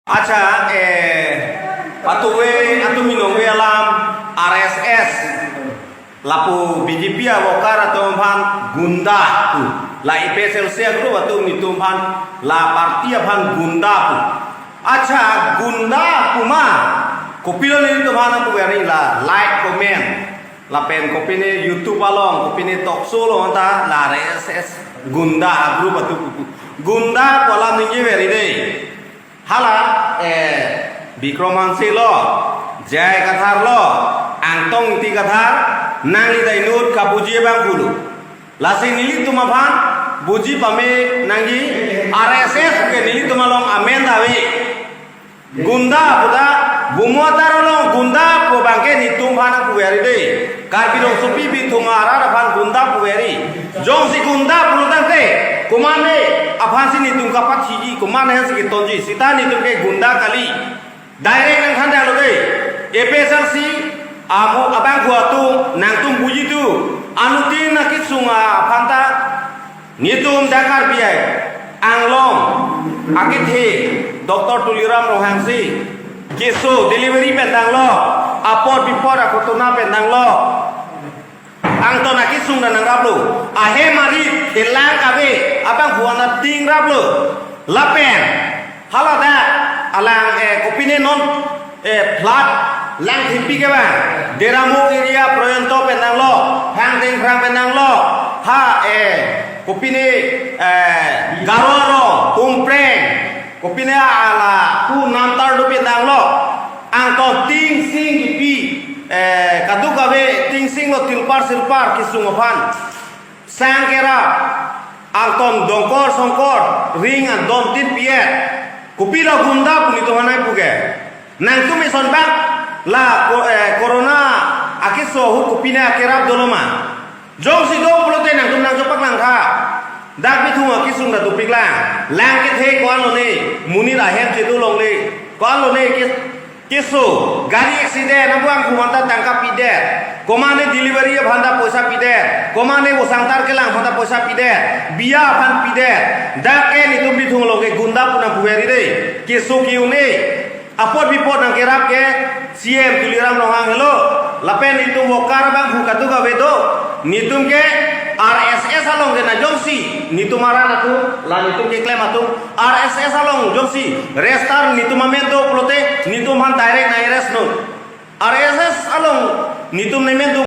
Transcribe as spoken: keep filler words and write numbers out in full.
Accha, eh, patuve atum inong ve alam R S S. Lapu B J P a-worker atum aphan gunda pu. La A P H L C a-group atum nelitum aphan, la party aphan gunda pu. Accha, gunda pu ma? Kopilo nelitum aphan nangpuver nangji la like, comment. Lapen kopine YouTube along, kopine talk show along ta la R S S gunda a-group atum pu. Gunda pu alam ningjever dei. Hala, eh, Bikram Hanse lo, J I Kathar lo, Angtong Engti Kathar, nangli ta inut kabuji abang pulo. Lasi nelitum aphan buji pame nangji, R S S ke nelitum along amen ta ave. Gunda pu ta, Bhumio Atar along gunda pu abang ke nelitum aphan nangpuver dei. Karbi Rongsopi Bithung arat aphan gunda puver. Jongsi gunda pulo tangte, komatne aphansi nelitum kapathiji, komatne aphansi ketonji, seta nelitum ke gunda kali. Direct nangthan damlo dei. A P H L C amu abangphu atum nangtum buji tu. Anuttin akesung aphan ta nelitum dak Karbi Anglong akethe Doctor Tuliram Ronghang si keso delivery pen tanglo, apor bipor akotona pen tanglo. Angton akesung ta nangraplo. Ahem arit thelang kave abangphu an ta tingraplo. Lapen hala ta alang, eh, kopine non, eh, flood lang thimpi ke ba, Deramuk area porjonto pen tanglo, Phangthengphrang pen tanglo, ha, eh, kopine, eh, Garo Arong, Pumpreng, kopine hala pu Namtardu pen tanglo. Angton tingsing kipi, eh, kadokave tingsing lo, tilpar silpar kesung aphan sang kerap, angton dongkor songkor ring an don tin pi-et. Kopilo gunda pu nelitum aphan nangpu ke? Nangtum ison bak la ko-, eh, corona akeso ahut kopine akerap dolo ma? Jongsi do pulote nangtum nangchopak lang tha. Dak Bithung akesung ta dopik lang. Lang kethe ko-an lone, monit ahem chedo longle ko-an lone ke, keso, gari accident, abangphu an ta tangka pidet. Komatne delivery aphan ta poisa pidet. Komatne vosangtar kelang aphan ta poisa pidet. Biya aphan pidet. Dak ke nelitum Bithung along ke gunda pu nangpuver dei. Keso ke-un-e. Apor bipor nangkerap ke C M Tuliram Ronghang helo. Lapen nelitum worker abangphu kadokave do. Nelitum ke R S S along ke na jongsi nelitum arat atum, la nelitum keklem atum, R S S along jongsi register nelitum amen do pulote nelitum aphan direct nang-arrest non. R S S along nelitum nemen do